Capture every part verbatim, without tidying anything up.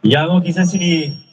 Yago kisa sini.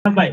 Hambai.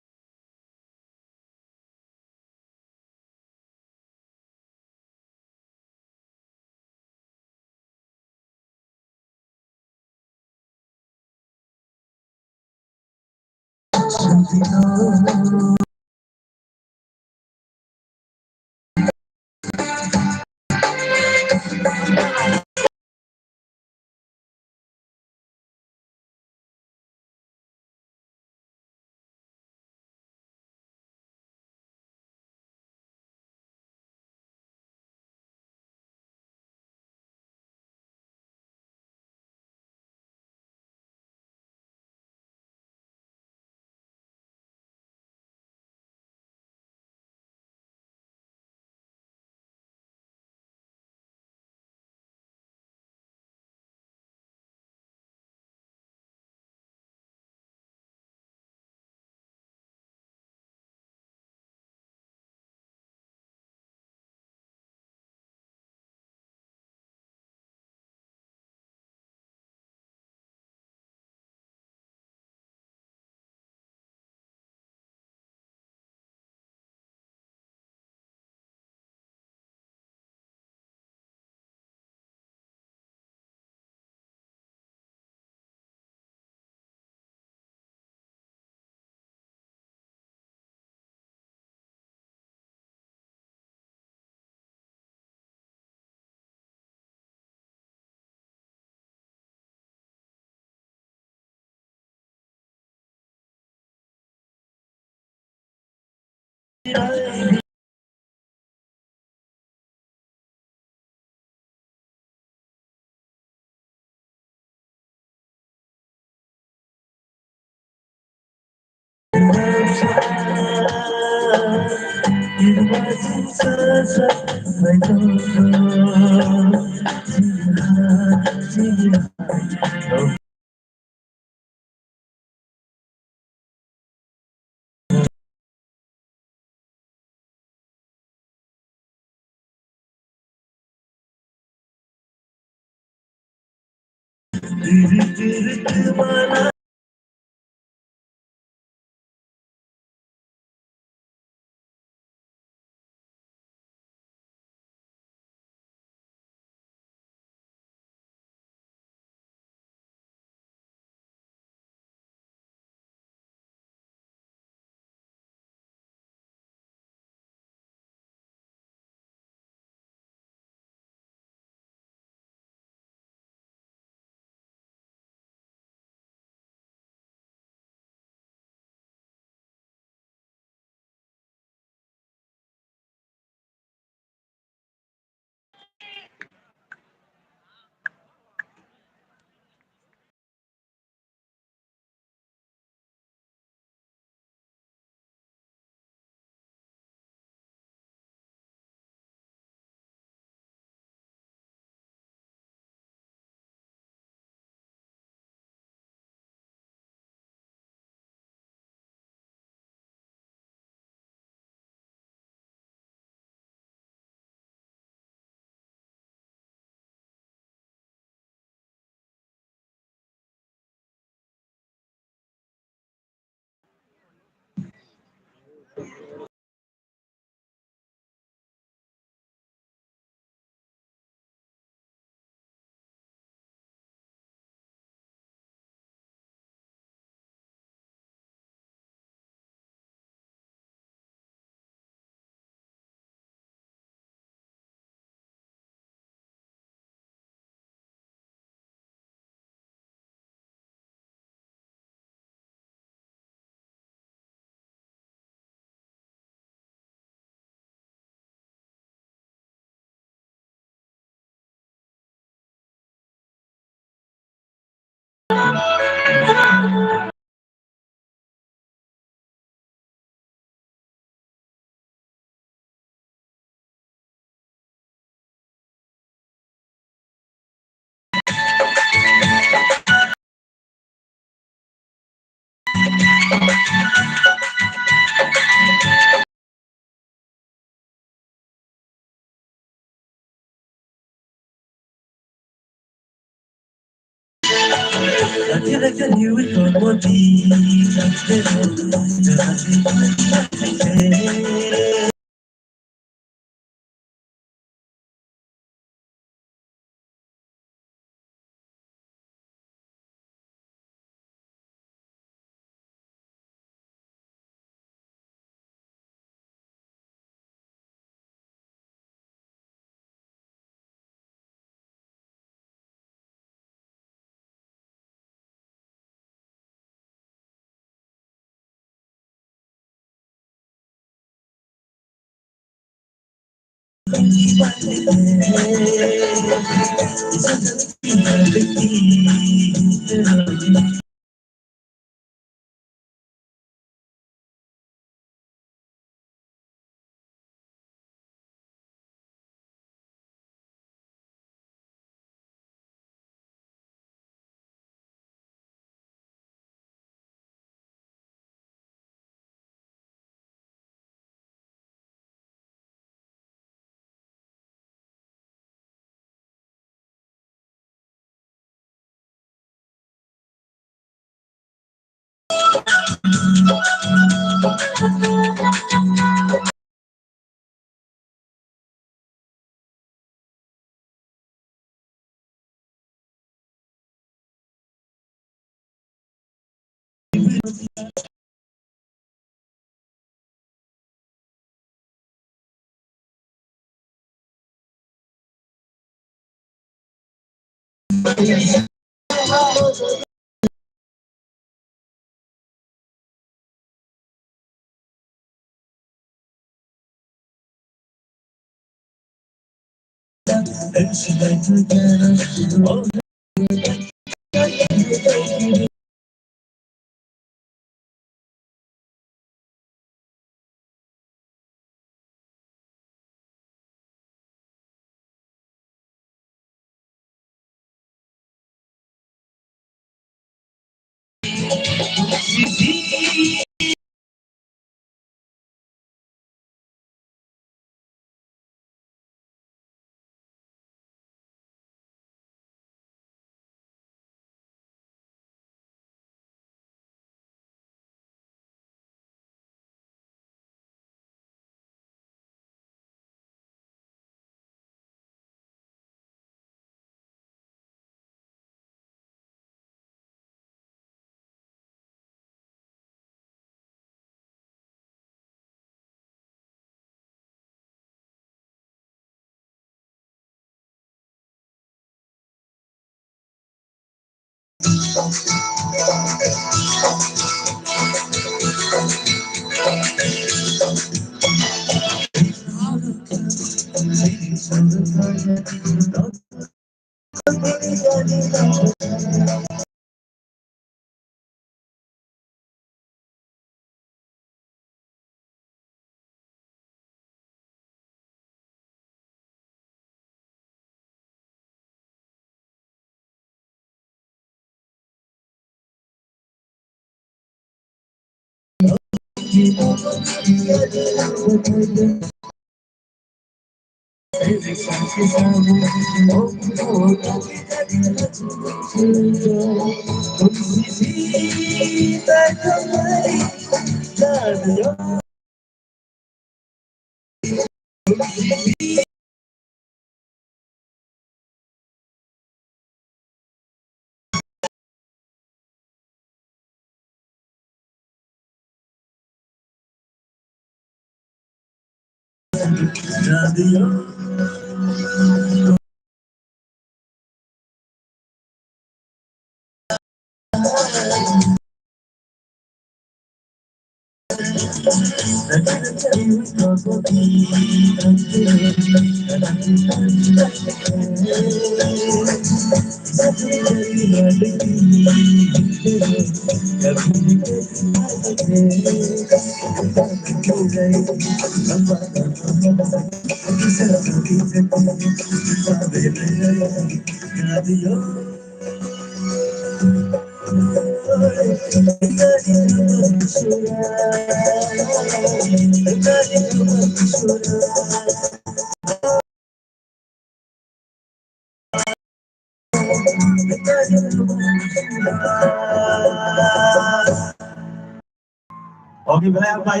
Oke, belai hambai.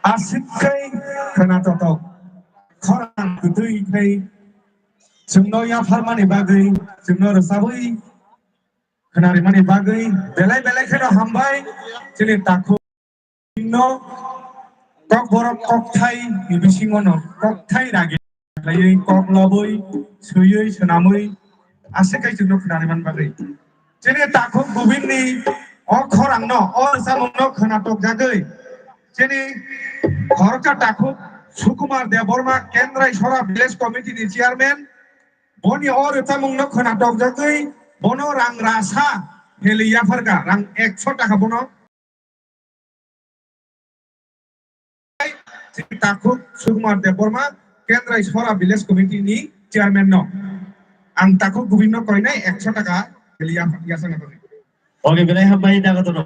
Aswk khai khwnatok tok, khorang kwtwi khai chwngno yapharmani bagwi, chwngno rwchabwi khwnarimani bagwi belai belai kheno hambai. Chini takhuk no Kokborok kokthai ni bisingo no kokthai ragi khlaiwi, kok lobwi, swiwi, swnamwi, aswk khai chwngno khwnariman bagwi. Chini takhuk Gobindni o khorangno, o rwchapmungno khwnatok jagwi chini khoroksa takhuk Sukumar Debbarma, Kendrai Sora Village Committee ni chairman, boni o rwchapmungno khwnatok jagwi bono rang rasa pheli yapharkha, rang ekso taka bono. Takhuk Sukumar Debbarma, Kendrai Sora Village Committee ni chairman no. Ang takhuk Gobind no koinai ekso taka ya-, yasana bagwi. Oke, belai hambai, daga tono.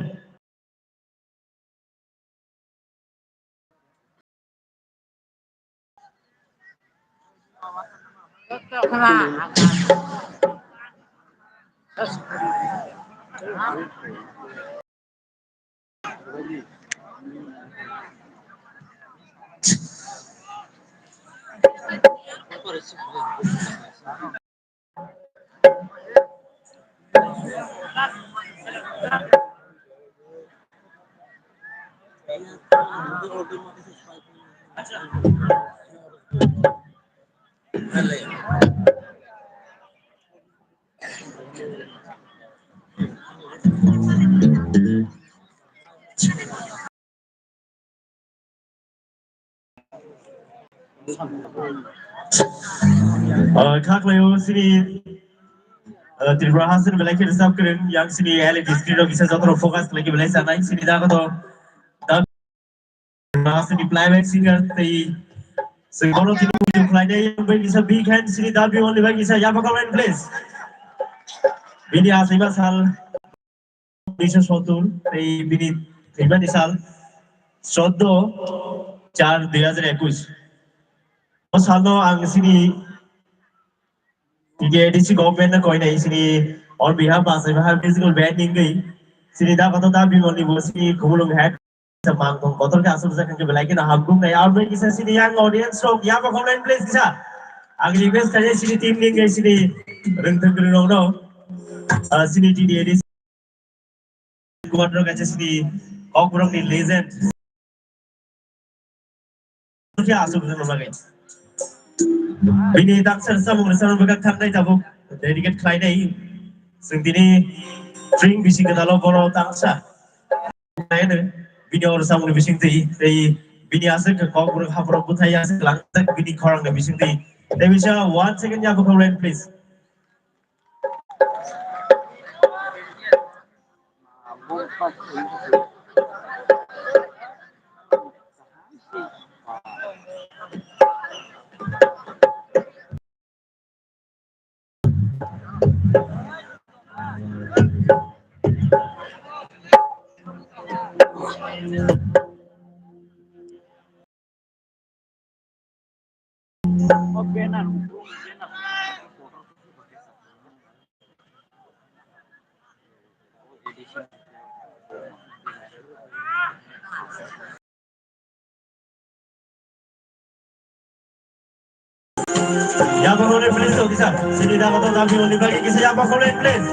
Ah, kha khlaio sini, ah, Tripura Haste belai khe rwchap kwrwng, yang sini L E D screen rok kisa joto rok focus khlai khe belai sanai, sini da koto, da, ah, sini playback singer tei sing bono tini muitu khlainai, yang bai kisa big hand sini da bi only bai kisa yapha comment please. Bini asaiba sal. Unisho sottur, tei bini thwimani sal choddo char dui hajar ekush. O salno ang sini T T A D C government no koinai sini on behalf of Asai Bahar Musical Band ni wngwi sini da koto da bimol ni bo sini khumulwng head sa mang tong kotor khe aswk jak khe belai kheno hamkuk nai armai kisa sini yang audience rok yaba comment please kisa. Ang request khainai sini team ni wngwi sini rwngthok rwrok no, ah, sini T T A D C Kuatro kaisa sini kokborokni legend. Khe aswk wngna bagwi. Bini daksa rwchapmung rwchapmung bwkha thangnai tabuk dedicate khlainai. Chwng tini string bising kwtalo bono daksa. Bini o rwchapmungni bisingtwi tei bini aswk kokborok haborok bwthai aswk langjak bini khorangni bisingtwi. Tei bisa one second ya bwkha line please. Yaba comment please, officer. Sini dago to dabi oni bagi kisa yaba comment please.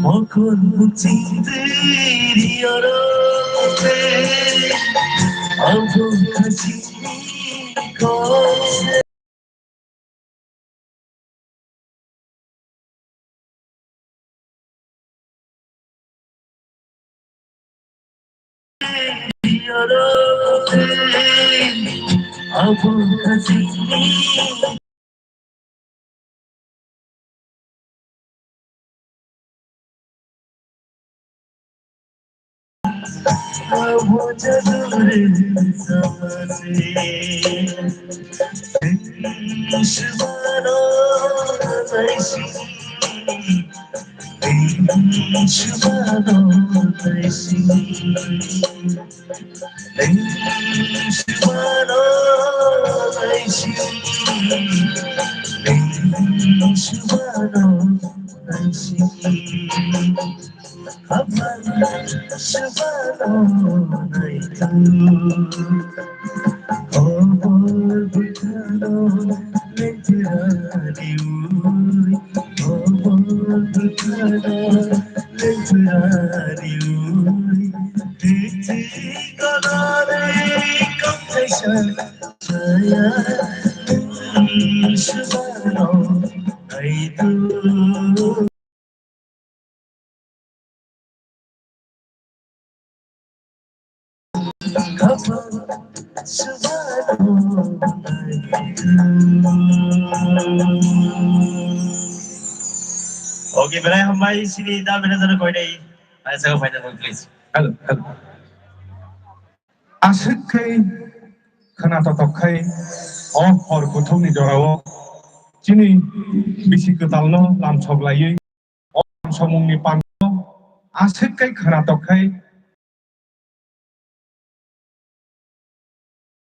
Mokon buching diri oro te, abong kachini kose. Okay, belai hambai, sini dal bena jana koi dai. Ai, saka final, please. Hello, hello. Aswk khe khwnatok tok khai o hor kuthukni jorao chini bisi kwtalno lamsok laiwi o samungni pando aswk khe khwnatok khai